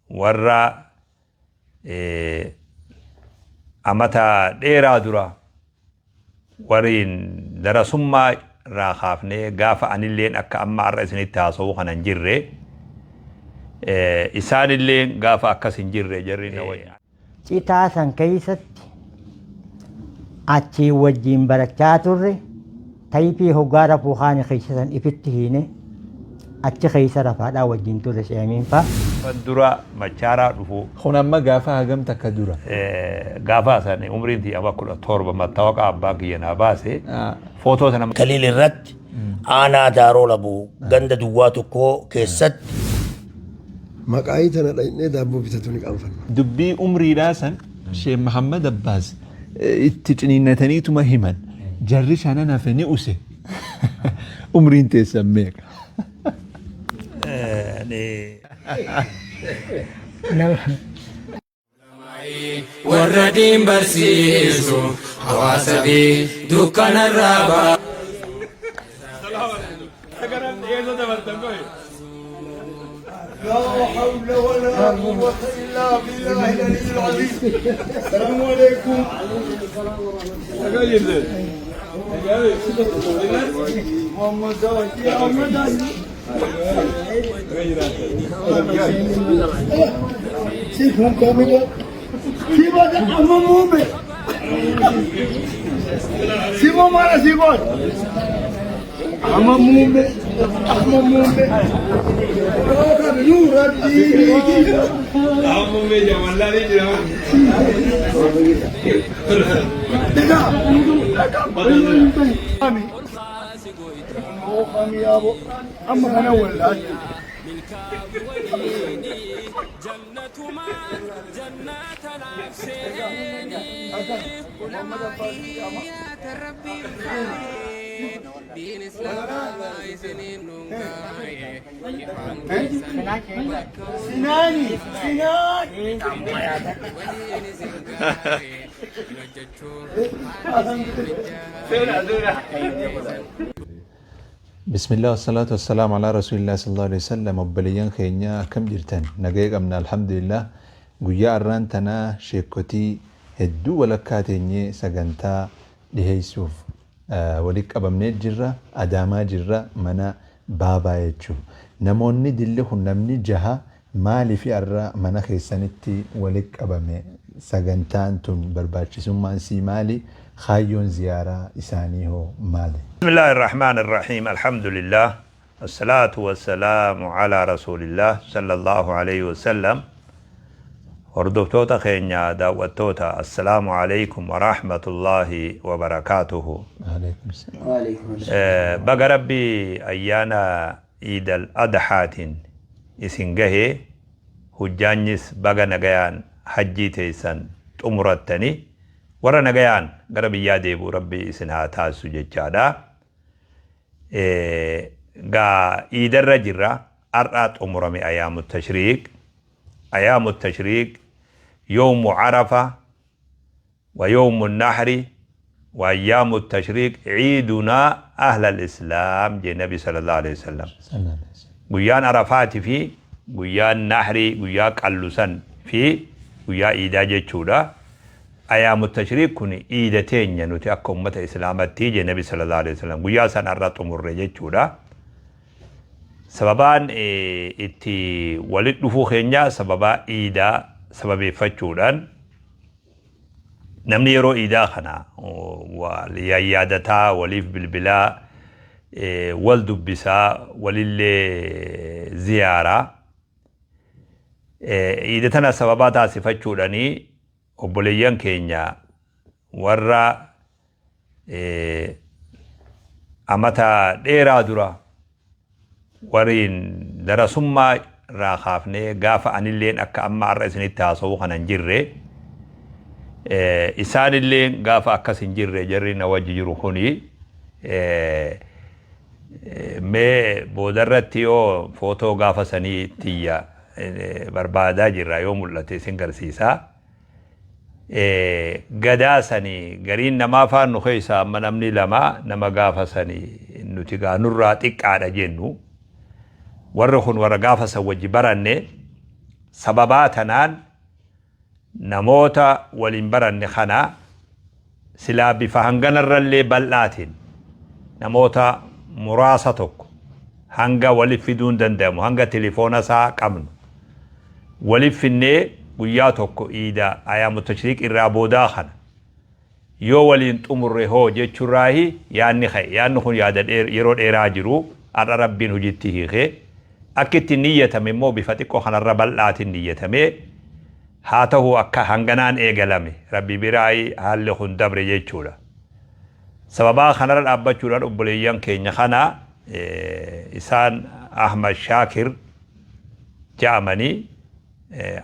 Warra amata dheeraa dura wariin darasummaa irraa kaafnee, gaafa anilleen akka amma har'a isinitti haasa'uu kana hin jirre, isaanilleen gaafa akkas hin jirre, jarri na wajji. Citaa san keeysatti achiin wajjiin barachaa turre. Tayfii hoggaa rafuu kaane keeysa san ifitti hiine, achi keeysa rafaadhaa wajjiin turre, Sheemiin faa. Dura Machaaraa dhufu. Kun amma gaafa hagam takka dura? Gaafa san umriin tiyya amma 17. Mattawaqa abbaan kiyya naa baase, footoo sana. Kaliil irratti aanaa Daaroo Labuu ganda duwwaa tokkoo keessatti. Maqaayii tana dhaqnee daabboo bitatu ni qaanfanna. Dubbii umriidhaa san Sheekh Muhammad Abbaas itti ciniinnataniituma himan. Jarri shanan hafe ni use. Umriin teessan meeqa? Warra diin barsiisu hawaasa fi dukkanarraa baa. لا حول ولا قوة إلا بالله العلي العظيم. السلام عليكم. محمد محمد سيفهم كامل سيبا أمامه سيبا مالا سيبا أمامه أمامه نور الدين. أما أنا ولا سناني سناني. Bismillah wasalaatu wasalaamu alaa rasuulillah sallallahu alaihi wasallam. Obboleeyyan keenya, akkam jirtan? Nagaya qabna, alhamdulillah. Guyyaa arraan tanaa sheekotii hedduu walakkaa teenyee sagantaa dhiheessuuf walitti qabamnee jirra. Adaamaa jirra, mana baabaa jechuu. Namoonni dilli kun namni jaha maaliif arra mana keessanitti walitti qabame? Sagantaan tun barbaachisummaan sii maali? Kaayyoon ziyaaraa isaanii hoo maali? بسم الله الرحمن الرحيم، الحمد لله الصلاة والسلام على رسول الله صلى الله عليه وسلم. Hordoftoota keenya, daawwattoota, السلام عليكم ورحمة الله وبركاته. Alaikum salaam. Baga Rabbi ayyaana Iidal Adhaatiin isin gahee, hujjaanyis baga nagayaan hajjii teessan xumurattanii warra nagayaan gara biyyaa deebi'u Rabbi isin haa taasisu jechaadha. Gaa iidarra jirra, har'aa xumurame أيام التشريق. أيام التشريق يوم عرفة ويوم النحر وأيام التشريق، عيدنا أهل الإسلام جee Nabi صلى الله عليه وسلم. Guyyaan Arafaati fi guyyaan Nahrii, guyyaa qallusan fi guyyaa iidaa jechuudha. أيام التشريق kun iida teenya nuti akka ummata Islaamatti jee Nabi صلى الله عليه وسلم. Guyyaa san har'a xumurre jechuudha. Sababaan itti walit dhufuu keenya sababaa iidaa sababeeffachuudhaan, namni yeroo iidaa kana wal yaadataa, waliif bilbilaa, wal dubbisaa, walillee ziyaaraa. Iida tana sababaa taasifachuudhaanii obboleeyyan keenya warra amata dheeraa dura wariin darasummaa irraa kaafnee, gaafa anilleen akka amma har'a isinitti haasa'uu kana hin jirre, isaanilleen gaafa akkas hin jirre, jarri na wajji jiru kuni, mee boodarratti yoo footoo gaafa sanii tiyya barbaadaa jirra, yoo mul'ate isin garsiisaa. Gadaa sanii gariin namaa faan nu keessaa amma namni lama nama gaafa sanii nuti gaa nurraa xiqqaadha jennu. Warri kun warra gaafa san wajji baranne. Sababaa tanaan namoota waliin baranne kana silaa bifa hanganarrallee bal'aatiin namoota muraasa tokko hanga walif fiduun danda'amu, hanga telefoona isaa qabnu walif finnee, guyyaa tokko iida ayaamu tashriiq irraa boodaa kana yoo waliin xumurre hoo jechuurraahi yaadni ka'e. Yaadni kun yaada yeroo dheeraa jiru, har'a Rabbiin hojiitti hiikee. Akka itti niyyatame immoo bifa xiqqoo kanarra bal'aatiin niyyatame haa ta'u, akka hanganaan eegalame, Rabbi biraayi haalli kun dabre jechuudha. Sababaa kanarra dhaabbachuudhaan obboleeyyan keenya kana, isaan Ahmad Shaakir ja'amanii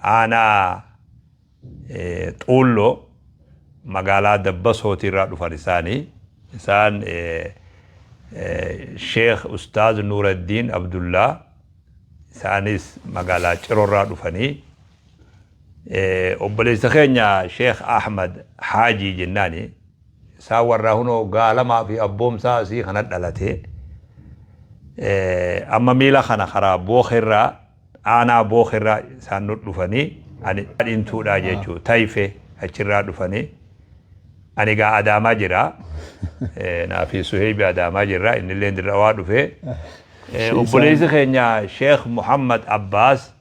aanaa Xuulloo magaalaa Dabbasooti irraa dhufan isaanii. Isaan Sheekh Ustaaz Nuuraddiin Abdullaa, isaanis magaalaa Cirorraa dhufanii. Obboleessa keenya Sheekh Ahmad Haajii jennaani, isaan warraa hunoo gaalamaa fi abboomsaa asii kana dhalate. Amma miila kana karaa Bookerraa, aanaa Bookerraa isaan nu dhufanii. Ani dhintuudhaa jechuu tayfe achirraa dhufanii. Ani gaa Adaamaa jira, naafi Suheebi Adaamaa jirra, innillee Dirrawaa dhufe. Obboleessi keenya Sheekh Muhammad Abbaas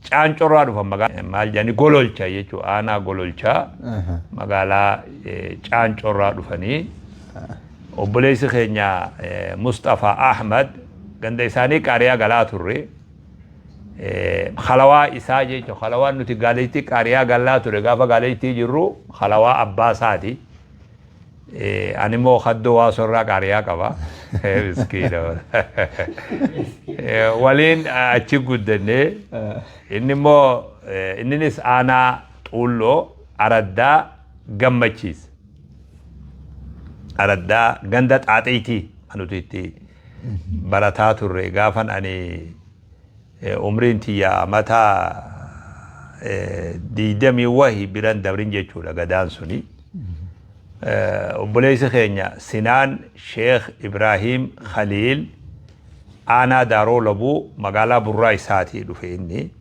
Caancorraa dhufan, magaalaa maal jedhani, Gololcha jechuudha, aanaa Gololchaa magaalaa Caancorraa dhufanii. Obboleessi keenya Mustafaa Ahmad ganda isaanii Qaariyaa galaa turre. Halawaa isaa jechuudha, halawaan nuti gaaleetti Qaariyaa galaa ture gaafa gaaleetti jirru halawaa abbaa isaati. Ani immoo kaddoo waasorraa Qaariyaa qaba. Miskiina. Waliin achi guddannee, inni immoo inninis aanaa Xuulloo araddaa Gammachiis. Araddaa ganda Xaaxiitii kan nuti itti barataa turre gaafan ani umriin tiyya amata 20 wahi biran dabrin jechuudha gadaan suni. Obboleessi keenya Sinaan Sheekh Ibraahim Khaliil aanaa Daaroo Labuu magaalaa Burraa isaatii dhufe inni.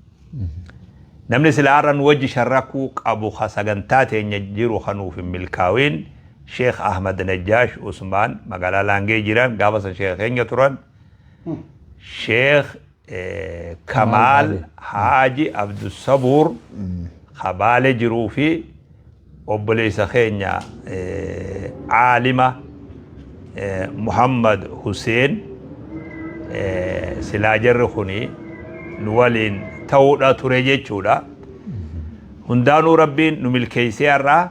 Namni silaa har'a nu wajji sharrakuu qabu, ka sagantaa teenya jiru kanuuf hin milkaawin, Sheekh Ahmad Najjaash Usmaan magaalaa Laangee jiran, gaafa san sheekha keenya turan. Sheekh Kamaal Haaji Abdussabuur ka Baale jiruu fi obboleessa keenya aalima Muhammad Hussein, silaa jarri kuni nu waliin ta'uudha ture jechuudha. Hundaanuu Rabbiin nu milkeessee har'aa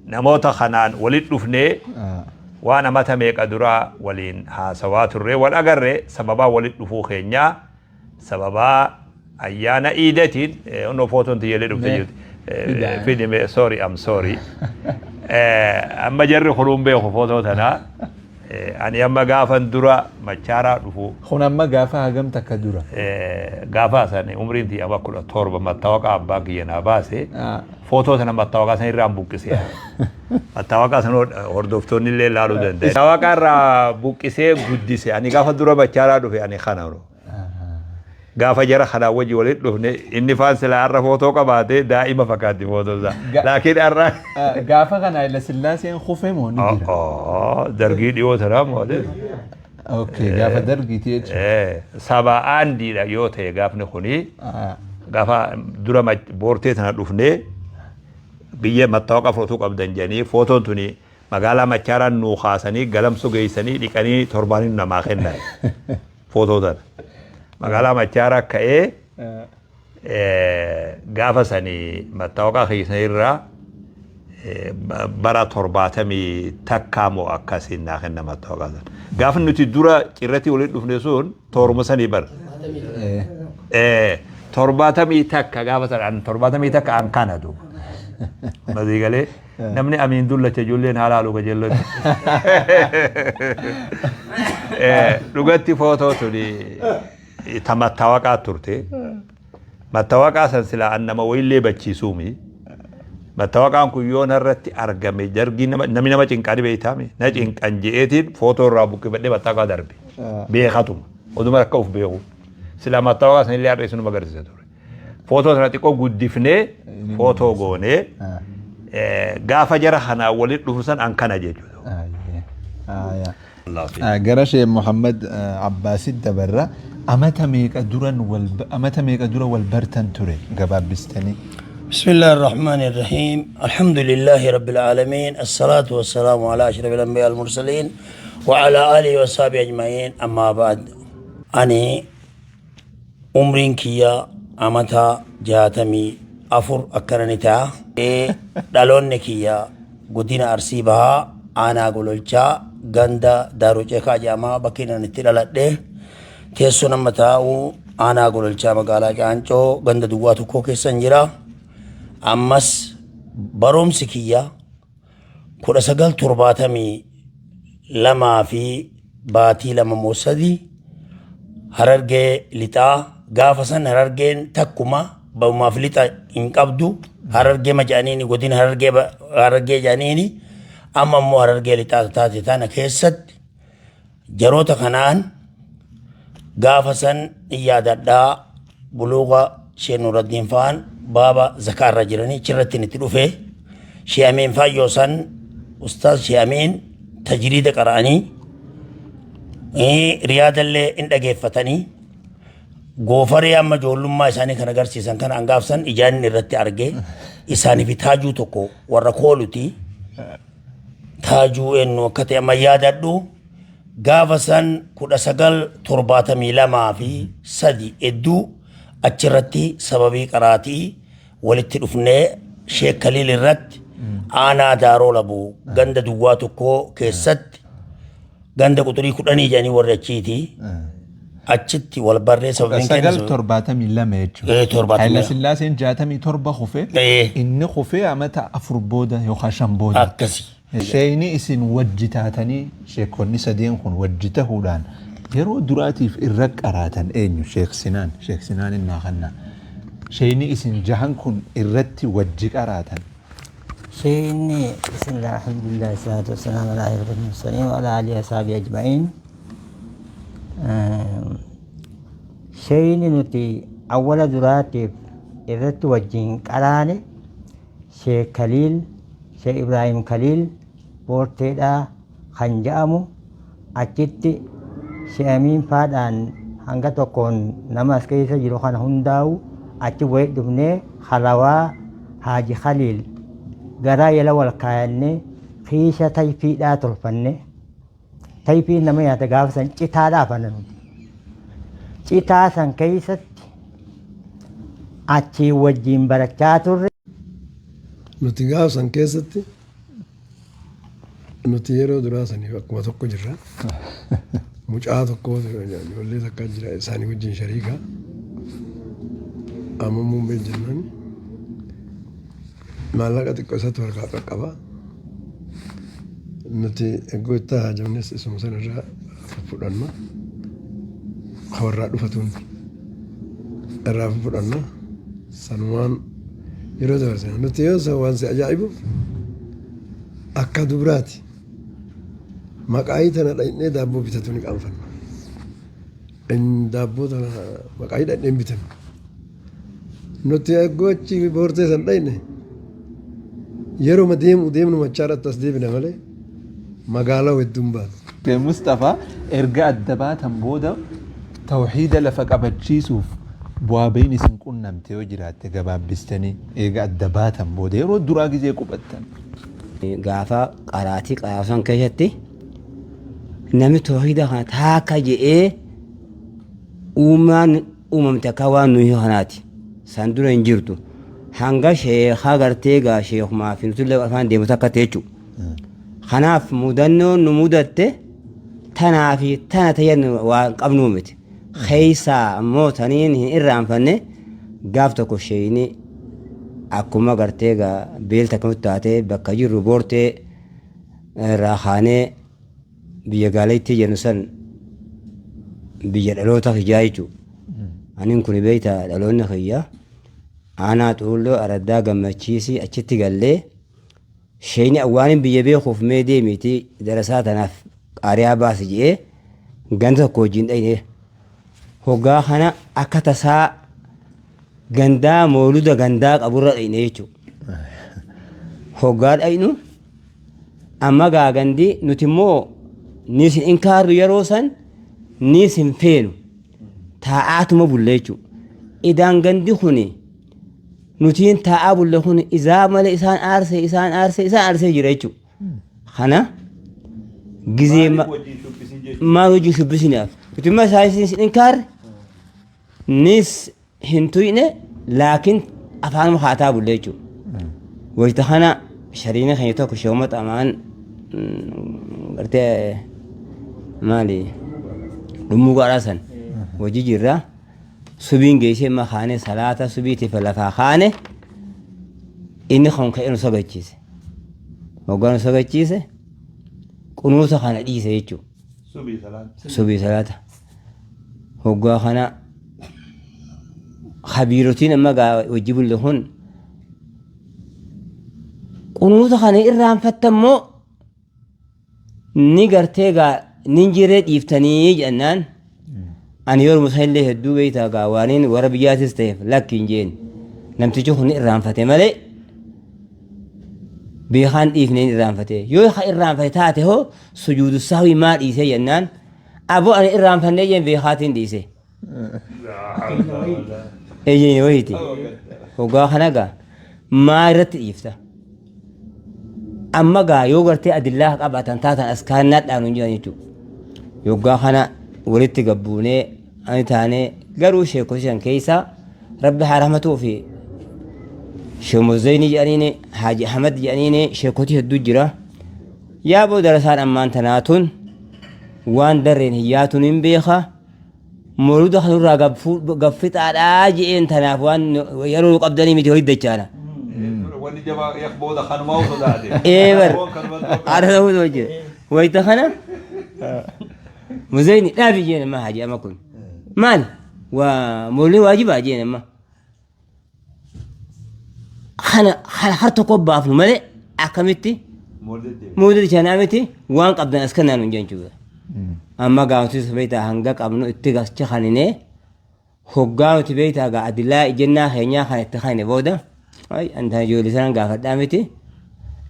namoota kanaan walitti dhufnee, waan amata meeqa duraa waliin haasawaa turre wal agarre. Sababaa walitti dhufuu keenyaa sababaa ayyaana iidatiin onnoo footoon tiyyalee dhufte jirti. Fidime, sorry, I'm sorry. Amma jarri kunuun beeku footoo tanaa. Ani amma gaafan dura Machaaraa dhufu. Kun amma gaafa hagam takka dura? Gaafa san umriin tiyya amma 17, mattawaqa abbaan kiyya naa baase. Footoo sana mattawaqaa san irraan buqqisee. Mattawaqaa sana hordoftoonni illee ilaaluu danda'e. Mattawaqaa irraa buqqisee guddise. Ani gaafa dura Machaaraa dhufe ani kana. Gaafa jara kanaa wajji walitti dhufne, inni faan silaa har'a footoo qabaate daa'ima fakkaatti footoo isaa. Laakiin har'a. Gaafa kana Haayila Sillaaseen kufe moo ni jira? Dargii dhiyoo tanaa moo? Okay, gaafa dargiiti jechuudha. Saba aandiidha yoo ta'e gaafni kuni, gaafa dura boortee tana dhufnee biyya mattaawaqa footuu qabdan jedhanii footoon tuni magaalaa Machaaraan nuu kaasanii Galamsoo geessanii dhiqanii torbaanii namaa kennan footoo tana. Magaalaa Machaaraa ka'ee gaafa sanii mattaawaqa keessan irraa bara 71 moo akkasiin naa kenna mattaawaqa sana. Gaafa nuti dura cirratti walitti dhufne sun tooruma sanii bara. 71 gaafa sana 71 an kana duuba. Masii galee namni amiin dullacha ijoolleen haala haaluu qajeellotti. Dhugatti footoo tuni ta mattaawaqaa turte. Mattaawaqaa san silaa an nama wayillee bachiisuumi. Mattaawaqaan kun yoo narratti argame dargii namni nama cinqaa ni beektaami. Na cinqan je'eetiin footoo irraa buqqifadhee mattaawaqaa darbe. Beekatuma. Oduma akka of beeku. Silaa mattaawaqaa sanillee har'a isinuma agarsiisa ture. Footoo sana xiqqoo guddifnee footoo goonee gaafa jara kanaa walitti dhufu san an kana jechuudha. Gara Sheekh Muhammad Abbaasit dabarra. Amata meeqa duran wal amata meeqa dura wal bartan ture gabaabbistanii? بسم الله الرحمن الرحيم، الحمد لله رب العالمين، الصلاة والسلام على أشرف الأنبياء المرسلين وعلى آله وصحبه أجمعين، أما بعد. أني umriin kiyya amata 64 akkana ni ta'a. Dhaloonni kiyya godina Arsii Bahaa, aanaa Gololchaa, ganda Daaroo Ceekaa jedhama bakki inni itti dhaladhe. Teessoo nama taa'u aanaa Gololchaa, magaalaa Caancoo, ganda duwwaa tokko keessan jira. Ammas barumsi kiyya 1972 fi baatii 2 moo 3 Harargee Lixaa. Gaafa san Harargeen takkuma, bahumaaf lixa hin qabdu. Harargee ma jedhaniini, godina Harargee, Harargee jedhaniini. Amma immoo Harargee Lixaa taate. Tana keessatti jaroota kanaan gaafa san yaadadhaa, buluuqa Shee Nuraddiin fa'aan baaba zakaa irra jiranii achirratti itti dhufe. Shee Amiin fa'aan yoo san, Ustaaz Shee Amiin tajriida qara'anii, riyaadallee hin dhageeffatanii, goofaree amma ijoollummaa isaanii kan agarsiisan kana hangaafsan ijaan irratti arge. Isaanii fi taajuu tokko warra kooluti. Taajuu eenyu akka ta'e amma yaadadhu. Gaafa san 1972 fi 3 hedduu achirratti sababii qaraatii walitti dhufnee Sheek Kaliil irratti, aanaa Daaroo Labuu, ganda duwwaa tokko keessatti, ganda quxurii 10 jedhanii warri achiiti. Achitti wal barree sababiin 972 jechuudha. Ee, 72. Haayila Sillaaseen 67 kufe. Inni kufee amata 4 booda yookaan 5 booda. Akkasi. Sheeyni isin wajji taatanii, sheekonni sadeen kun wajji tahuudhaan yeroo duraatiif irra qaraatan eenyu? Sheek Sinaan. Sheek Sinaan innaa kannaa. Sheeyni isin jahan kun irratti wajji qaraatan. Sheeyni, bismillah, alhamdulillah, salaatu wassalaam ala ashrafil mursaliin wa ala alihi ashabi ajma'in. Sheeyni nuti awwala duraatiif irratti wajjin qaraane Sheek Kaliil, Sheek Ibrahim Kaliil Boorteedhaa kan jedhamu. Achitti Sheek Amiin faadhaan hanga tokkoon nama as keessa jiru kana hundaa'u achi walitti dhufnee halawaa Haaji Khaliil garaa jala wal kaayannee kiisha tayfiidhaa tolfanne. Tayfiin nama nyaata gaafa san citaadhaa afanna nuti. Citaa san keessatti achii wajjin barachaa turre. Nuti gaafa san keessatti, nuti yeroo duraa saniif akkuma tokko jirra. Mucaa tokko, ijoollee takka jira, isaanii wajjin shariika. Amma muummee jennaan maallaqa xiqqoo isatti harkaa qaqqaba. Nuti eggoo itti haajamnes isuma sana irraa fudhanna. Warraa dhufatuun irraa fudhanna. Sanumaan yeroo dabarsina. Nuti yoo san waan si ajaa'ibu akka dubaraati. Maqaayii tana dhaqnee daabboo bitatu ni qaanfanna. Daabboo tana maqaayii dhaqnee hin bitannu. Nuti eggoo achi boortee san dhaqne yeroo deemu deemnu machaadhaatti as deebina malee magaalaa hedduun baatu. Mustafaa, erga adda baatan booda tawxiida lafa qabachiisuuf bu'aa bahiin isin qunnamte yoo jiraatte gabaabbistanii, eega adda baatan booda yeroo duraa gizee qubattan. Gaafa qaraatii qaraasan keessatti namni tawxiida kana taaka je'ee uumaan uumamte akka waan nuyi kanaati. San dura hin jirtu. Hanga sheekaa gartee gaa sheekumaa fi nutullee afaan deemu takka ta'e jechuudha. Kanaaf mudannoon nu mudatte tanaa fi tana ta'an waan qabnuu miti. Keessaa ammoo taniin hin irraanfanne, gaaf tokko sheeyni akkuma gartee gaa beelta akkamatti taatee bakka jirru boortee irraa kaanee biyya gaaleettii jennu san, biyya dhaloota kiyyaa jechuudha. Anin kun beektaa, dhaloonni kiyya aanaa Xuulloo, araddaa Gammachiisii. Achitti gallee sheeyni awwaanin biyya beekuuf mee deemiiti darasaa tanaaf qaariyaa baasi jedhee ganda tokko wajjin dhayne. Hoggaa kana akka tasaa gandaa mooluda gandaa qaburra dhayne jechuudha. Hoggaa dhaynu amma gaa gandi nuti immoo ni isin inkaarru yeroo san ni isin feenu taa'aatuma bulle jechuudha. Idaan gandi kuni nutiin taa'aa bulle kun izaa malee isaan aarsee isaan aarsee isaan aarsee jira jechuudha. Kana gizee maal wajjin shubbisinaaf nuti immoo isaan isin inkaarre nis hin tuyne laakiin afaanuma haataa bulle jechuudha. Wayita kana shariina keenya tokko sheewuma xamaan gartee maali dhummuu gaadhaa san wajji jirra. Subiin geessee amma kaane salaata subiitiif lafaa kaane inni kan ka'ee nu sagachiise. Hoggaa nu sagachiise qunuuta kana dhiise jechuudha. Subii salaata. Hoggaa kana kabiirotiin amma gaa wajji bulle kun qunuuta kana irraanfattammoo ni gartee gaa nin jiree dhiiftanii jennaan ani yeroo sanillee hedduu beektaa gaa waaniin warra biyyaatis ta'eef lakki hin jeen namtichi kun irraanfate malee beekaan dhiifneen irraanfate yoo ka irraanfate taate hoo sujuudu sahwii maa dhiisee jennaan aboo ani irraanfannee jeen beekaatiin dhiise. Eeyyee wayiiti. Hoggaa kana gaa maa irratti dhiifta? Amma gaa yoo gartee adillaa qabaatan taatan as kaannaadhaan hin jiran jechuudha. Yoggaa kana walitti gabbuunee ani taanee garuu sheekota shan keessaa rabbi haa rahmatuu fi sheemozeenii jedhaniini haaji Ahmad jedhaniini sheekoti hedduu jira. Yaa boo darasaan ammaan tanaatun waan darreen hiyyaatuun hin beekaa. Moluda kanurraa gaffixaadhaa je'een tanaaf waan yeroo qabdanii miti horii dachaana. Wanni jabaa yak booda kanumaa sodaate. Ee bar haadha ta'uu hojii wayita kana muzayni dhaabi jeen amma haji amma kun maal waa molni waajibaa jeen amma kana har tokko baafnu malee akkamitti Muuda dichanaa miti waan qabdan as kennaa nuun jechuudha. Amma gaafatu beektaa hanga qabnu itti gascha kaninee hoggaa nuti beektaa gaa adilaa ijennaa keenyaa kan itti kanine booda ay anta ijoollee sanaan gaafadhaa miti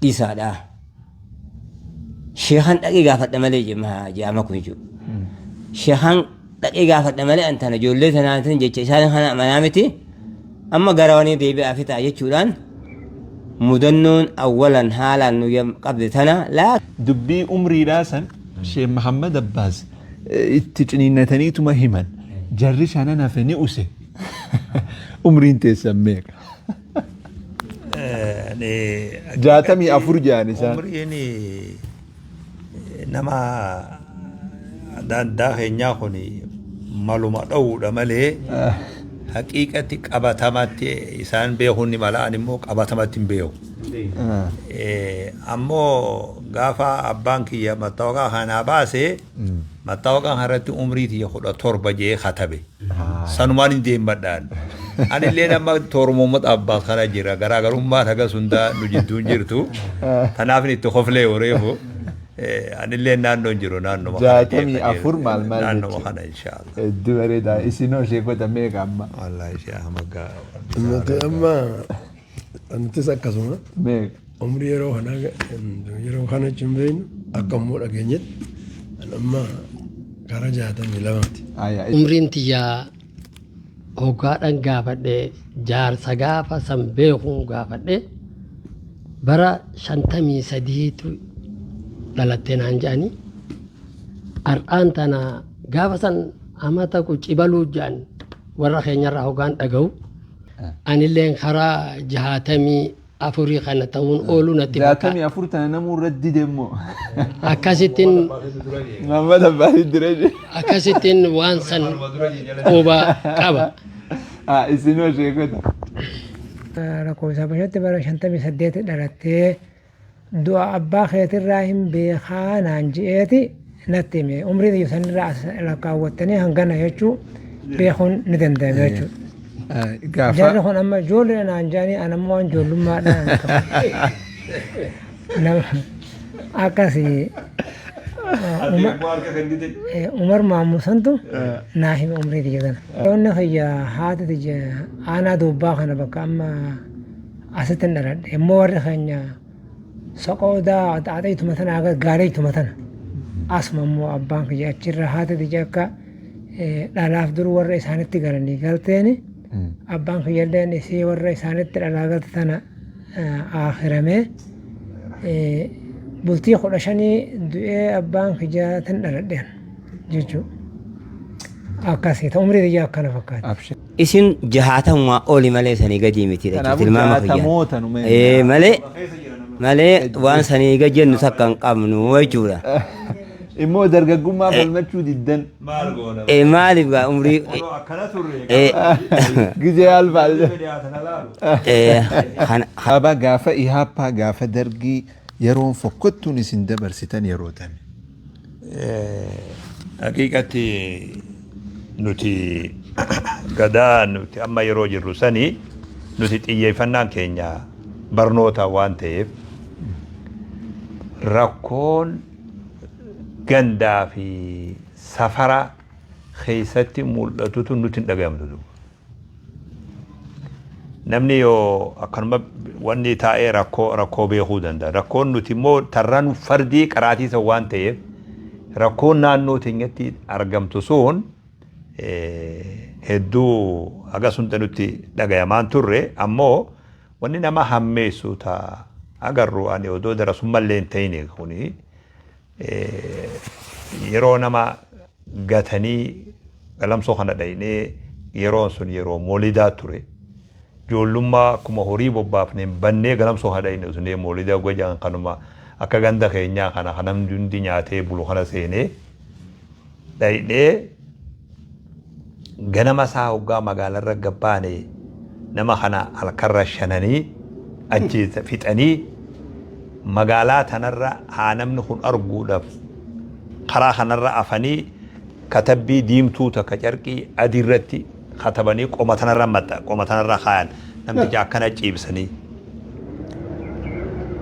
dhiisaadha. Sheekan dhaqee gaafadha malee je'ama kun jechuudha. Sheekan dhaqee gaafadha malee antana ijoollee tanaatiin jecha isaan kana amanaa miti amma gara wanii deebi'aa fixaa jechuudhaan mudannoon awwalan haalaan nu qabde tana laa. Dubbii umriidhaa san Sheekh Mahammad Abbaas itti ciniinnataniituma himan. Jarri shanan hafe ni use. Umriin teessan meeqa? 64 jedhan isaan. Umriin nama adda addaa keenyaa kun maluma dhowuudha malee haqiiqatti qabatamatti isaan beekuun ni mala ani immoo qabatamatti hin beeku. Ammoo gaafa abbaan kiyya mattaawaqaa kanaa baase mattaawaqaa kanarratti umrii tiyya 17 jee katabe. Sanumaan hin deemmadhaan. Anillee nama tooruma uummata abbaas kana jira garaagarummaan hagas hundaa nu jidduu hin jirtu. Kanaaf itti koflee horeefu. Anillee naannoo hin jiru naannoma kana. 64 maal maal Naannoma jechuudha. kana inshaallah. Hedduu bareedaa. Isinoo sheekota meeqa amma? Wallahi ishee Ahmad gaa. Nuti amma nutis akkasuma Meeqa? umrii yeroo kanaa yeroo kana jechuun beeknu akka immoo dhageenyetti amma gara 62ti. Aya. Umriin tiyyaa hoggaadhaan gaafadhe jaarsa gaafa san beekuun gaafadhe bara 53tu dhalatte naan jedhani. Har'aan tana gaafa san amata qucibaluu jedhan warra keenyarraa hoggaan dhaga'u. Anilleen karaa 64 kana ta'uun oolu natti fakkaata. 64 tana namuu irratti dide immoo. Akkasittiin Muhammad Abbaas dura jee. akkasittiin waan san quba qaba. Ah, isinoo sheekota. Lakkoofsa Habashaatti bara 58 dhalattee du'a abbaa keetirraa hin beekaa naan je'eeti natti hime. Umrii tiyya sanirraa as lakkaawwattanii hangana jechuu beekuun ni danda'ama jechuudha. Gaafa Jarri kun amma ijoolleedha naan jedhanii ana ammoo waan ijoollummaadhaan nama akkasii Umar Maammoo santu naa hime umrii tiyya tana. Dhaloonni kiyya haati tiyya aanaa doobbaa kana bakka amma asitti hin dhaladhe. Immoo warri keenya soqoodaa xaaxeetuma tana haga gaaleetuma tana. Asuma immoo abbaan kiyya achirra haati tiyya akka dhalaaf dur warra isaanitti galanii galteeni abbaan kiyyalleen isii warra isaanitti dhalaa galte tana aakiramee bultii 15 du'ee abbaan kiyyaatin dhaladheen jechuudha. Akkasii ta umrii tiyyaa akkana fakkaatti. Isin jahaatamumaa oli malee sanii gadii miti jechuudha. Kanaafuu Tilmaama kiyyaan. jaatamoota nu mee. Ee, malee malee waan sanii gad jennu takka hin qabnu jechuudha. Immoo dargaggummaa falmachuu diddan. Maal goona? Ee, maaliif gaa umrii Kunoo akkana turre. ee, Gizee alfaa. ee, kana Baabaa gaafa ihaappaa gaafa dargii yeroon fokkottuun isin dabarsitan yeroo tami? Haqiiqatti nuti gadaa nuti amma yeroo jirru sani nuti xiyyeeffannaan keenya barnoota waan ta'eef rakkoon gandaa fi safara keessatti mul'atutu nutti hin dhagayamtu duuba. Namni yoo akkanuma wanni taa'ee rakkoo rakkoo beekuu danda'a. Rakkoon nuti immoo tarraan fardii qaraatii san waan ta'eef rakkoon naannoo teenyatti argamtu sun hedduu haga sunda nutti dhagayamaan turre. Ammoo wanni nama hammeessu ta agarru ani odoo darasummallee hin ta'ine kuni yeroo nama gatanii galamsoo kana dhaynee yeroon sun yeroo moolidaa ture. Ijoollummaa akkuma horii bobbaafneen bannee galamsoo kana dhayne usunee moolidaa gojaan kanuma akka ganda keenyaa kana kan namni hundi nyaatee bulu kana seenee dhaynee ganama isaa hoggaa magaalarra gabbaane nama kana halkarra shananii ajjeesa fixanii magaalaa tanarra haa namni kun arguudhaaf karaa kanarra afanii katabbii diimtuu takka carqii adii irratti katabanii qoma tanarra maxxa qoma tanarra kaayan namticha akkana ciibsanii.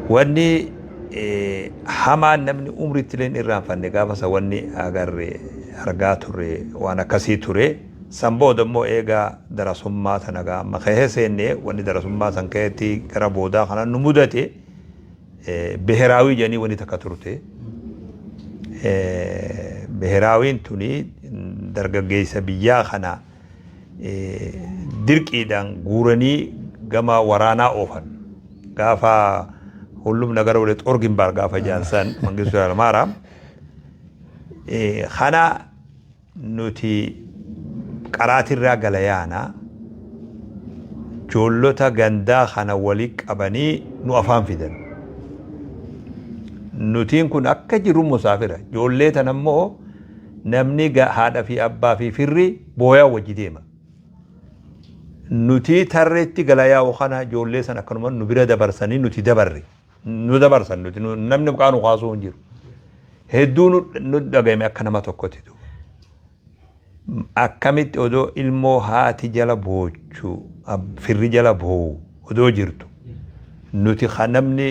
Wanni hamaan namni umritti illee hin irraanfanne gaafa san wanni agarre argaa turre waan akkasii ture. San booda immoo eega darasummaa tana gaa amma keessa seenne wanni darasummaa san keessatti gara boodaa kana nu mudate Beheraawii jedhanii wanni takka turte. Beheraawiin tuni dargaggeessa biyyaa kana dirqiidhaan guuranii gama waraanaa oofan. Gaafa hullum nagara wale xoor gimbaar gaafa jedhan san Mangistuu Hayilamaaraam. Kana nuti qaraatirraa gala yaana joollota gandaa kana wali qabanii nu afaan fidan. Nutiin kun akka jiru musaafira. Joollee tana immoo namni haadha fi abbaa fi firri booyaa wajji deema. Nuti tarreetti gala yaa'u kana joollee sana akkanuma nu bira dabarsanii nuti dabarre. Nu dabarsan nuti namni muqaa nu kaasuu hin jiru. Hedduu nu dhagayame akka nama tokkotti duuba. Akkamitti odoo ilmoo haati jala boochu firri jala boo'u odoo jirtu nuti kan namni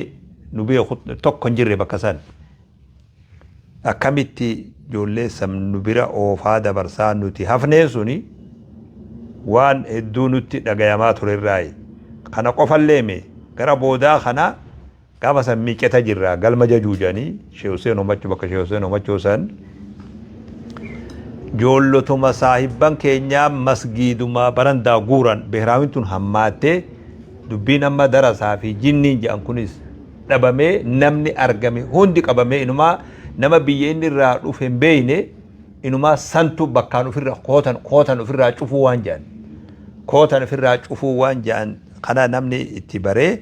nu beeku tokko hin jirre bakka san. Akkamitti ijoollee san nu bira oofaa dabarsaa nuti hafneen suni waan hedduu nutti dhagayamaa turerraayi. Kana qofallee mee gara boodaa kana gaafa san miiccata jirra galma jajuu jedhanii Sheeh Hussein Homachoo bakka Sheeh Hussein Homachoo san joollotuma saahibban keenyaa masgiiduma barandaa guuran behraawiin tun hammaattee dubbiin amma darasaa fi jinniin jedhan kunis dhabamee namni argame hundi qabamee inumaa nama biyya inni irraa dhufe hin beekne inumaa santu bakkaan ofirra kootan kootan ofirraa cufuu waan jedhan kootan ofirraa cufuu waan jedhan kana namni itti baree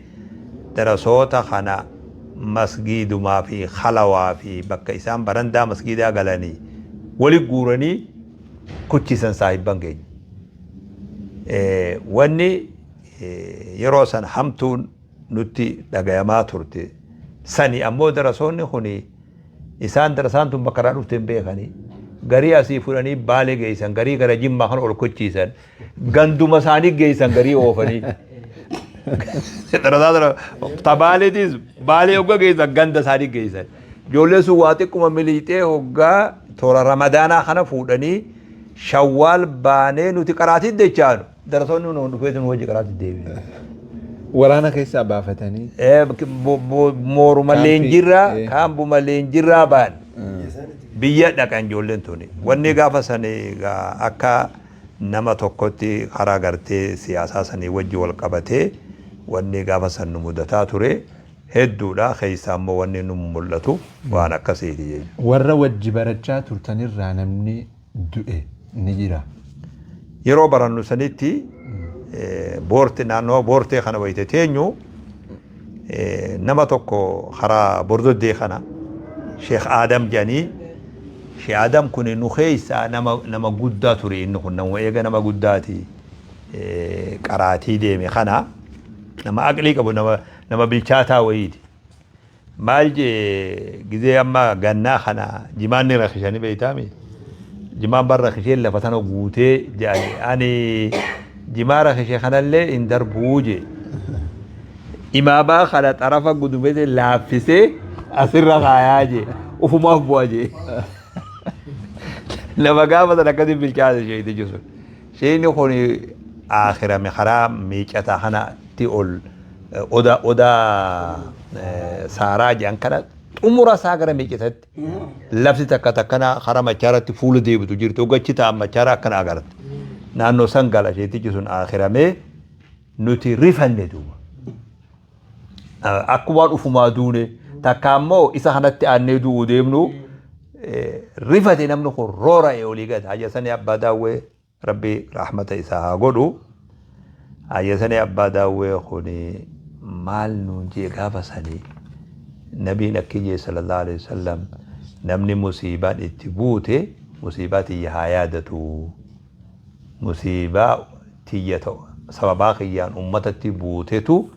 darasoota kana masgiidumaa fi halawaa fi bakka isaan barandaa masgiidaa galanii wali guuranii kuchisan saahibban keenya. Wanni yeroo san hamtuun nutti dhagayamaa turte sani ammoo darasoonni kuni isaan darasaan tun bakka irraa dhufte hin beekanii garii asii fudhanii Baalee geessan garii gara Jimmaa kana ol kochiisan ganduma isaanii geessan garii oofanii darasaa tana ta Baaleetiis Baalee hogga geessan ganda isaanii geessan Ijoolleen sun waa xiqquma miliixee hoggaa toora Ramadaanaa kana fuudhanii Shawwaal baanee nuti qaraatii dechaanu darasoonni nuun dhufeetu nu wajji qaraatii deebi'e. Waraana keessaa baafatanii. Mooruma Kaampii, leenjirraa eh. Kaampuma leenjirraa ba'an. Biyya dhaqan ijoolleen tuni. Wanni gaafa sani egaa akka nama tokkotti karaa gartee siyaasaa sanii wajji wal qabatee wanni gaafa san nu mudataa ture hedduudha. Keessaa immoo wanni nu mul'atu waan akkasiiti jechuudha. Warra wajji barachaa turtanirraa namni du'e ni jira? Yeroo barannu sanitti boorte naannawa boortee kana wayite teenyu nama tokko karaa bordoddee kana Sheekh Aadam jedhanii. Sheekh Aadam kun nu keessaa nama guddaa ture. Inni kun nama eega nama guddaati qaraatii deeme kana nama aqlii qabu, nama bilchaataa wayiiti. Maal jee, gizee amma gannaa kana jimaan ni rakishanii beeytaami. Jimaan bar rakishee lafa tana guutee jedhani, ani jimaa rakishee kanallee hin darbuu jee. Imaamaa kana xarafa gudumete laaffisee asirra kaayaa jee, ufumaaf bu'a jee. Nama gaafa sana akkasii bilchaate sheeytichi sun. Sheeyni kun aakhirame karaa miicataa kanatti ol odaa saaraa jedhan kana xumura isaa gara miicatatti lafti takka takkana karaa machaaratti fuula deebitu jirti, hoggachi ta'an machaara akkana agarta. Naannoo san gala sheeytichi sun aakiramee nuti rifanne duuba. Akkuma dhufumaa duune takka ammoo isa kanatti aannee du'uu deemnu rifate namni kun roora'e olii gad. Hayyasanii Abbaa Daawwee, Rabbi rahmata isaa haa godhu. Hayyasanii Abbaa Daawwee kun maal nuun jee gaafa sanii? Nabiin akki jee, sallallahu alaihi wasallam, namni musiibaan itti buute musiibaa tiyya haa yaadatu. Musiibaa tiyya ta'u sababaa kiyyaan ummatatti buutetu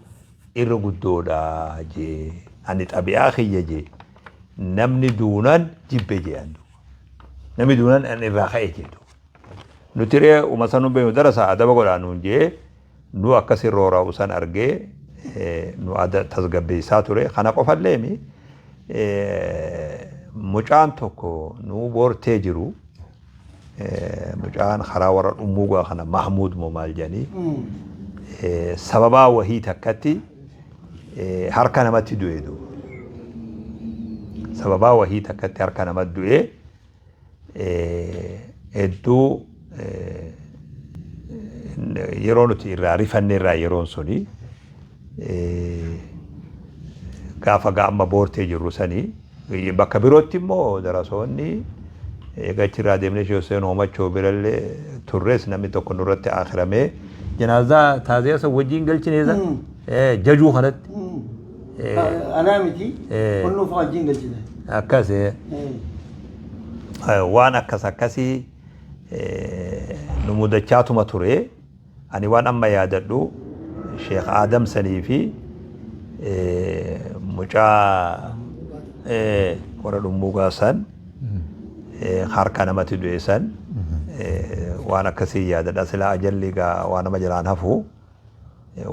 irra guddoodha jee. Ani xabi'aa kiyya jee, namni duunan jibbe jee an duuba. Namni duunan an irraa ka'e jee duuba. Nuti ree uma sanuu beeknu darasa adaba godhaa nuun jee. Nu akkasi roora'u san argee nu ada tasgabbeessaa ture. Kana qofalleemi, mucaan tokko nu boortee jiru, mucaan karaa warra Dhummuugaa kana, Mahmuud moo maal jedhanii, sababaa wahii takkatti harka namatti du'e duuba. Sababaa wahii takkatti harka namatti du'e. Hedduu yeroo nuti irraa rifanne irraa yeroon suni gaafa amma boortee jirru sanii. Bakka birootti immoo darasoonni eega achirraa deemnee Sheekh Hussein Hoomachoo birallee turres namni tokko nurratti akhiramee janaazaa taaziyaa san wajjin galchine san jajuu kanatti. Anaa miti. Kun nuuf wajjin galchite. Akkas waan akkas akkasii nu mudachaatuma ture. Ani waan amma yaadadhu Sheekh Aadam sanii fi mucaa warra Dhummuugaa san harka namatti du'e san waan akkasii yaadadha. Silaa ajalli egaa waan nama jalaan hafu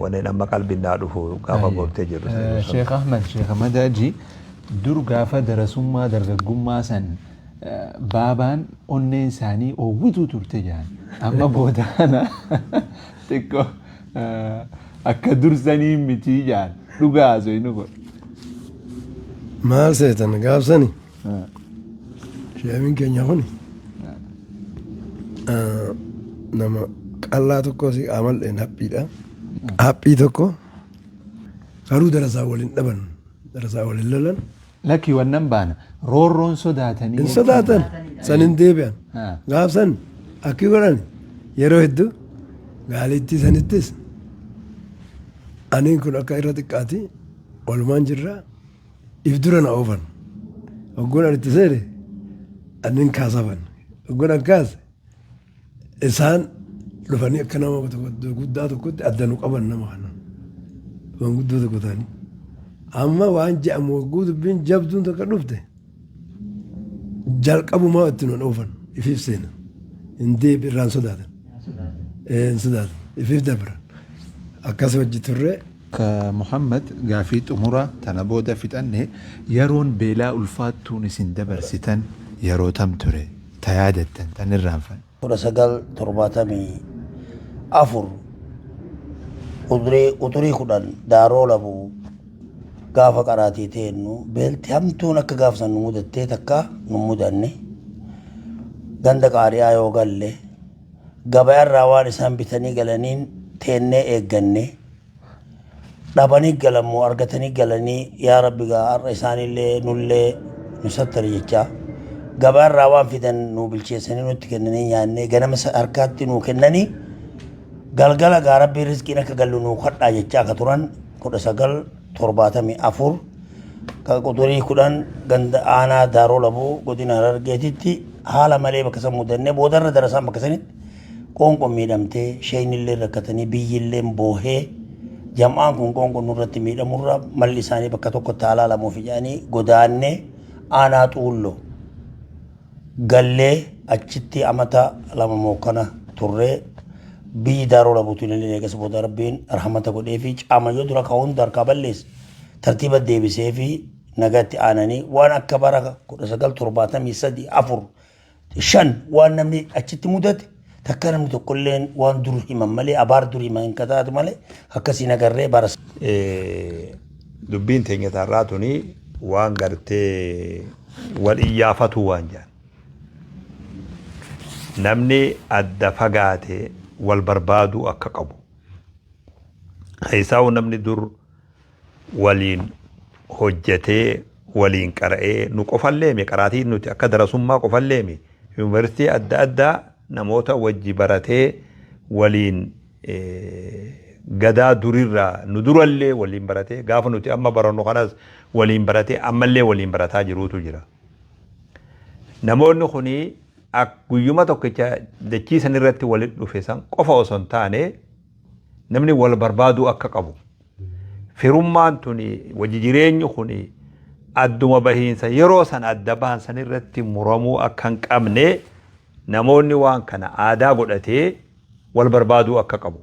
wanneen amma qalbiin naa dhufu gaafa boortee jirru. Sheekh Ahmad, Sheekh Ahmad Haji, dur gaafa darasummaa dargaggummaa san baabaan onneen isaanii oowwituu turte jedhan. Amma boodaana xiqqoo akka dursanii miti jedhan. Dhugaa haasofni kun. Maal seetan, gaafsani sheemiin keenya kuni nama qallaa tokko si amalleen haphiidha. Haphii tokko garuu darasaa waliin dhaban, darasaa waliin lolan. Lakki, wannan baana roorroon sodaatanii. Hin sodaatan, san hin deebi'an. Gaafsan akki godhan yeroo hedduu gaalittii sanittis aniin kun akka irra xiqqaati walumaan jirra, if dura na oofan. Hogguun ani itti seene anin kaasafan. Hogguun an kaase isaan dhufanii akka nama guddaa tokkotti adda nu qaban, nama kana manguddoo tokko ta'anii. Amma waan je'amu hogguu dubbiin jabduun takka dhufte jalqabumaa itti nu oofan, ifiif seenan. Hin deebi, irraan sodaatan. Hin sodaatan, ifiif dabran. Akkas hojii turre. Ka Muhammad gaafii xumura tana booda fixanne, yeroon beelaa ulfaattuun isin dabarsitan yeroo tam ture ta yaadattan tan irraanfanne? 1974 quxurii 10 Daaroo Labuu gaafa qaraatii teennu beelti hamtuun akka gaaf san nu mudattee takka nu mudanne. Ganda qaari'aa yoo galle gabayarraa waan isaan bitanii galaniin teennee eegganne. Dhabanii galammoo argatanii galanii, yaa Rabbi gaa har'a isaanillee nullee nu sattari jechaa gabaarraa waan fidan nu bilcheessanii nutti kennanii nyaannee, ganama harkaatti nu kennanii, galgala gaa Rabbii rizqiin akka gallu nu kadhaa jechaa akka turan. 1974 ka quxurii 10 ganda aanaa Daaroo Labuu godina Harargeetitti haala malee bakka san mudannee, boodarra darasaan bakka sanitti qoonqoon miidhamtee, sheeynillee rakkatanii, biyyillee boohee, jam'aan kun qoonqoon nurratti miidhamurra malli isaanii bakka tokkotti haa laalamuuf jedhanii godaannee aanaa Xuulloo gallee achitti amata 2 mookkana turree. Biyyi Daaroo Labuutiin illee eegas booda Rabbiin rahmata godhee fi caamayyoo dura ka hunda harkaa balleesse tartiiba deebisee fi nagatti aananii. Waan akka bara 1973, 4, 5 waan namni achitti mudate takka namni tokkolleen waan dur himan malee, abaar dur himan hin kataatu malee akkasiin agarree bara. Dubbiin teenya taarraa tuni waan gartee wal iyyaafatu waan jedhan. Namni adda fagaate wal barbaaduu akka qabu. Keessaa'u namni dur waliin hojjetee waliin qara'ee, nu qofalleemi, qaraatii nuti akka darasummaa qofalleemi, yuunivarsiitii adda addaa namoota wajji baratee waliin gadaa durirraa nu durallee waliin baratee, gaafa nuti amma barannu kanas waliin baratee, ammallee waliin barataa jiruutu jira. Namoonni kuni guyyuma tokkicha dachii san irratti walitti dhufe san qofa osoo hin taane namni wal barbaaduu akka qabu. Firummaan tuni, wajji jireenyi kuni adduma bahiinsa yeroo san adda bahan san irratti muramuu akka hin qabne, namoonni waan kana aadaa godhatee wal barbaaduu akka qabu.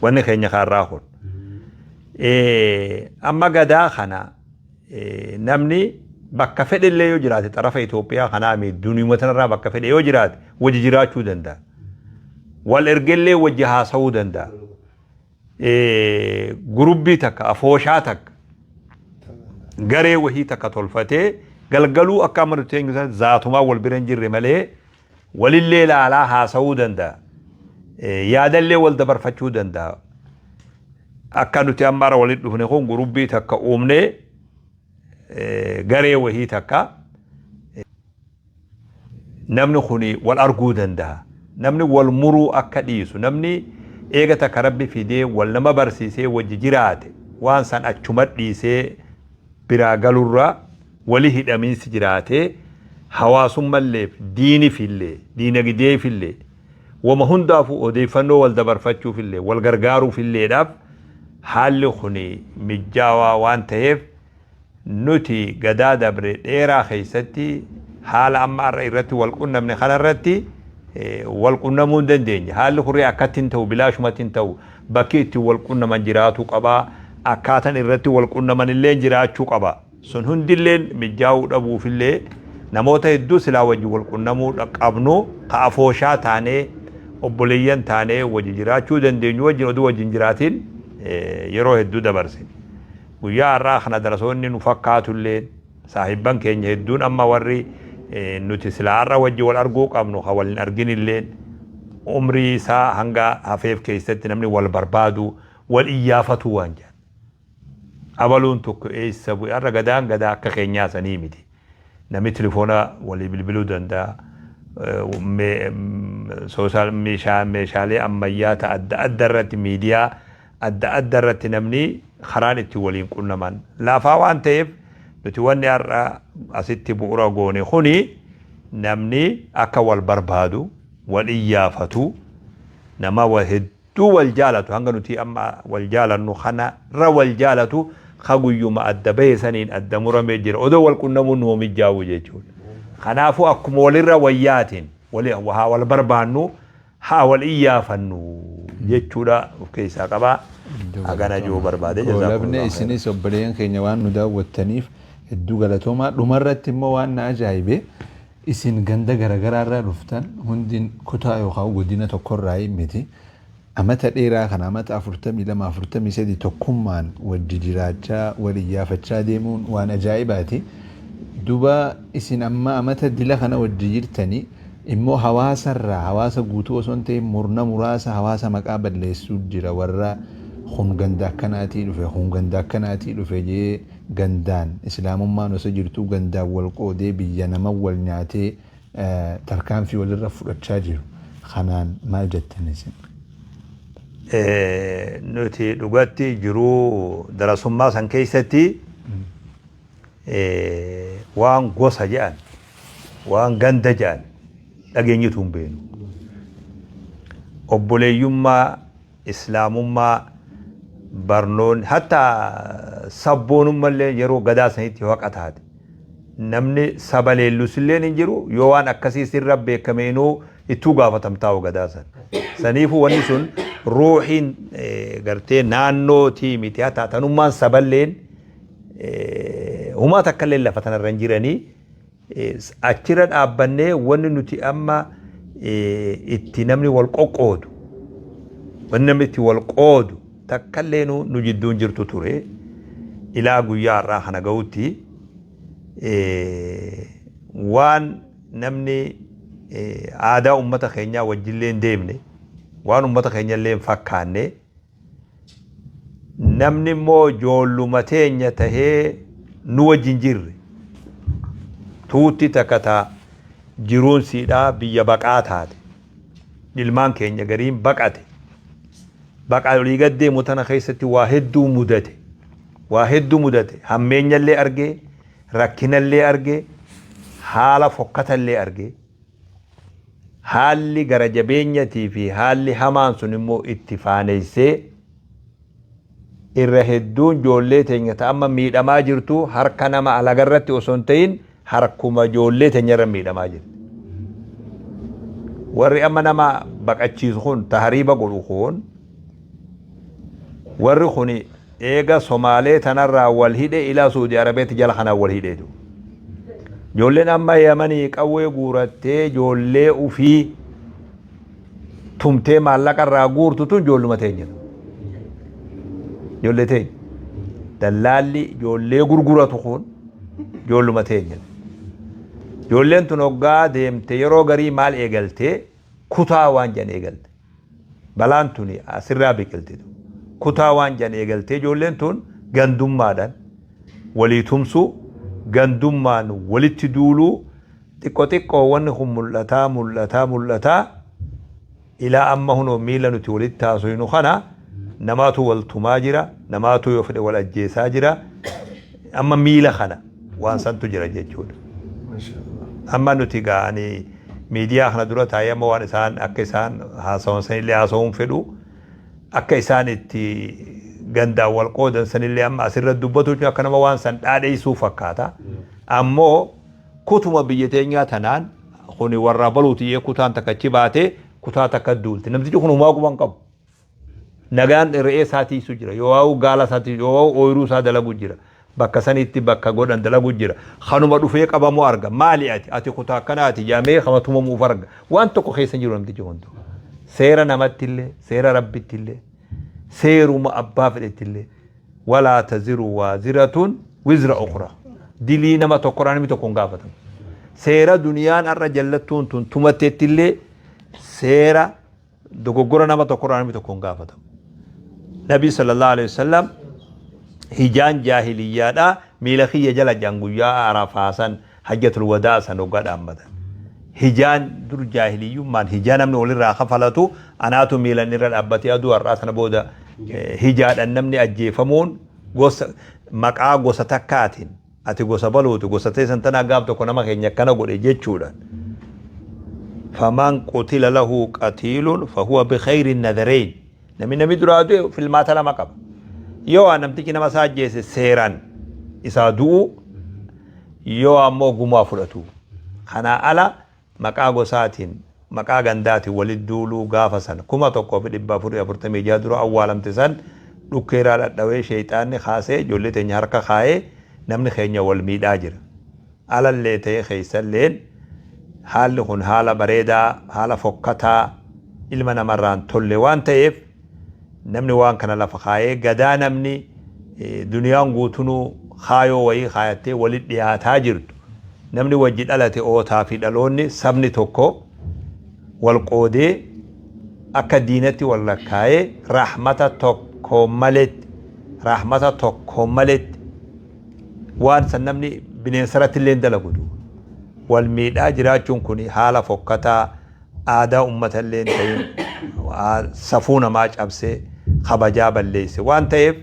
Wanni keenya kaarraa kun. Amma gadaa kana namni bakka fedhellee yoo jiraate, xarafa Itoophiyaa kanaa mi duniyuma tanarraa bakka fedhe yoo jiraate wajji jiraachuu danda'a. Wal ergellee wajji haasa'uu danda'a. Gurubbii takka, afooshaa takka, garee wahii takka tolfatee galgaluu akka amma nuti eenyu sana zaatumaa wal bira hin jirre malee walillee ilaalaa haasa'uu danda'a. Yaadallee wal dabarfachuu danda'a. Akka nuti amma ara walitti dhufne kun gurubbii takka uumnee, garee wahii takka, namni kun wal arguu danda'a. Namni wal muruu akka dhiisu, namni eega takka Rabbi fidee wal nama barsiisee wajji jiraate waan san achuma dhiisee biraa galurra wali hidhamiinsi jiraatee hawaasummalleef, diinifillee, diinagdeefillee, wama hundaafuu odeeffannoo wal dabarfachuufillee, wal gargaaruufilleedhaaf haalli kun mijjaawaa waan ta'eef, nuti gadaa dabre dheeraa keessatti haala amma har'a irratti wal qunnamne kana irratti wal qunnamuu hin dandeenye. Haalli kun akkatti hin ta'u, bilaashumatti hin ta'u. Bakki itti wal qunnaman jiraatu qaba. Akkaatan irratti wal qunnaman illee jiraachuu qaba. Sun hundillee mijaa'uu dhabuufillee namoota hedduu silaa wajji wal qunnamuu qabnu, ka afooshaa taanee obboleeyyan taanee wajji jiraachuu dandeenyu wajjin oduu wajjin jiraatiin yeroo hedduu dabarse. Guyyaa har'aa kana darasoonni nu fakkaatulleen, saahibban keenya hedduun amma warri nuti silaa har'a wajji wal arguu qabnu ka wal hin arginilleen, umrii isaa hanga hafeef keessatti namni wal barbaadu, wal iyyaafatu waan jedhan. Abaluun tokko eessa bu'e? Har'a gadaan gadaa akka keenyaa sanii miti. Namni tilifoona walii bilbiluu danda'a. Social meeshaalee ammayyaa ta adda adda irratti, miidiyaa adda adda irratti namni karaan itti waliin qunnaman laafaa waan ta'eef, nuti wanni har'a asitti bu'uura goone kuni namni akka wal barbaadu, wal iyyaafatu, nama hedduu wal jaalatu, hanga nuti amma wal jaalannu kana irra wal jaalatu ka guyyuma adda bahe saniin adda muramee jira odoo wal qunnamuun nu mijjaa'u jechuudha. Kanaafuu akkuma walirra wayyaatiin haa wal barbaannu, haa wal iyyaafannu jechuudha of keessaa qaba. Hagana ji'uu barbaade. Goolabne. Jazaakumullahu khairan. Isinis obboleeyyan keenya waan nu daawwattaniif hedduu galatoomaa. Dhumarratti immoo waan na ajaa'ibe, isin ganda garagaraa irraa dhuftan, hundi kutaa yookaan godina tokkorraa miti. Amata dheeraa kana, amata 42, 43, tokkummaan wajji jiraachaa, wal iyyaafachaa deemuun waan ajaa'ibaati. Duba isin amma amata dila kana wajji jirtanii immoo hawaasarraa, hawaasa guutuu osoo hin ta'in murna muraasa hawaasa maqaa balleessuu jira, warra kun ganda akkanaatii dhufe, kun ganda akkanaatii dhufe jee, gandaan islaamummaan osoo jirtuu gandaan wal qoodee, biyya nama wal nyaatee, tarkaanfii walirra fudhachaa jiru. Kanaan maal jettan isin? Nuti dhugatti jiruu darasummaa san keessatti waan gosa jedhan, waan ganda jedhan dhageenyitu hin beenu. Obboleeyyummaa, islaamummaa, barnoonni, hatta sabboonummallee yeroo gadaa sanitti haqa taate. Namni saba leellusilleen hin jiru, yoo waan akkasii sirra beekameenuu ittuu gaafatamtaa'u gadaa san. Saniifuu wanni sun ruuhiin gartee naannootii miti, hatta tanummaan saballeen humaa takkallee lafa tanarra hin jiranii. Achirra dhaabbannee wanni nuti amma itti namni wal qoqqoodu, wanni namni itti wal qoodu takkallee nu jidduun jirtu ture. Ilaa guyyaa har'aa kana ga'utti waan namni aadaa ummata keenyaa wajjillee hin deemne, waan ummata keenyallee hin fakkaanne, namni immoo ijoolluma teenya tahee nu wajjin jirre tuutti takka ta jiruun siidhaa biyya baqaa taate, ilmaan keenya gariin baqate, baqaa olii gad deemu tana keessatti waa hedduu mudate, waa hedduu mudate, hammeenyallee argee, rakkinallee argee, haala fokkatallee argee, haalli gara jabeenyatii fi haalli hamaan sun immoo itti faaneessee, irra hedduun ijoollee teenya ta amma miidhamaa jirtu harka nama alagarratti osoo hin ta'in harkuma ijoollee teenya irra miidhamaa jirti. Warri amma nama baqachiisu kun, tahariiba godhu kun, warri kun eega Somaalee tanarraa wal hidhe ilaa Suudi Arabiyaatti jala kanaan wal hidheetu. Ijoolleen amma Yamanii qawwee guurattee ijoollee ufii tumtee maallaqa irraa guurtu tun ijoolluma teenya. Ijoollee teenya. Dallaalli ijoollee gurguratu kun ijoolluma teenya. Ijoolleen tun hoggaa deemte yeroo garii maal eegaltee, kutaa waan jedhan eegalte. Balaan tuni asirraa biqiltitu. Kutaa waan jedhan eegaltee, ijoolleen tun gandummaadhaan walii tumsuu, gandummaan walitti duuluu, xiqqo xiqqoo wanni kun mul'ataa mul'ataa mul'ataa ilaa amma hunoo miila nuti walitti haasofnu kana namaatu wal tumaa jira, namaatu yoo fedhe wal ajjeesaa jira. Amma miila kana waan santu jira jechuudha. Amma nuti ga'anii miidiyaa kana dura taa'ee amma waan isaan akka isaan haasawan sanillee haasawuun fedhu, akka isaan itti gandaan wal qoodan sanillee amma asirra dubbatu jechuun akka nama waan san dhaadheessuu fakkaata. Ammoo kutuma biyya teenyaa tanaan kuni warra baluutiyyee kutaan takka achi baatee kutaa takka duulti. Namtichi kun humaa quban qabu. Nagaan re'ee isaa tiisu jira. Yoo waa'u gaala isaa tiisu, yoo waa'u ooyiruu isaa dalagu jira. Bakka sanitti bakka godhan dalagu jira. Kanuma dhufee qabamu arga. Maali ati? Ati kutaa akkanaati jedhamee kama tumamuuf arga. Waan tokko keessa hin jiru namtichi kun. Seera namatti illee, seera rabbitti illee, seeruma abbaa fedhetti illee. Walaa taziru waaziratun wizra ukhra. Dilii nama tokkorraa namni tokko hin gaafatamu. Seera duniyaan har'a jallattuun tun tumatteetti illee seera dogoggora nama tokkorraa namni tokko hin gaafatamu. Nabi sallallahu alaihi wasallam hijaan jaahiliyyaadhaa miila kiyya jala jedhan guyyaa Arafaa san, hajjatul wadaa san hoggaa dhaabbatan. Hijaan dur jaahiliyyummaan hijaa namni walirraa kafalatu anaatu miilan irra dhaabbatee, aduu har'aa sana booda hijaadhaan namni ajjeefamuun gosa maqaa gosa takkaatiin ati gosa baluuti, gosa teessan tanaa gaaf tokko nama keenya akkana godhe jechuudhaan. Faman qutila lahu qatiilun fahuwa bikhayri nadarayn. Namni duraa du'e filmaata lama qaba. Yoo waan namtichi nama isaa ajjeese seeraan isaa du'u, yoo ammoo gumaa fudhatu. Kanaa ala maqaa gosaatiin, maqaa gandaatiin walitti duuluu gaafa san 1446 dura awwaalamte san. Dhukkeeraa dhadhawee sheeyxaanni kaasee ijoollee teenya harka kaayee namni keenya wal miidhaa jira. Alallee ta'ee keessalleen haalli kun haala bareedaa, haala fokkataa ilma namarraan tolle waan ta'eef, namni waan kana lafa kaayee gadaa namni duniyaan guutunuu kaayoo wayii kaayattee walitti dhiyaataa jirtu, namni wajji dhalate ootaa fi dhaloonni sabni tokko wal qoodee akka diinatti wal lakkaa'ee rahmata tokko maletti, rahmata tokko maletti, waan san namni bineensarratti illee dalagu duuba wal miidhaa jiraachuun kun haala fokkataa, aadaa ummata illee hin ta'in, safuu namaa cabsee kabajaa balleesse waan ta'eef,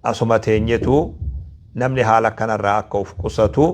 asuma teenyetu namni haala kanarraa akka of qusatu.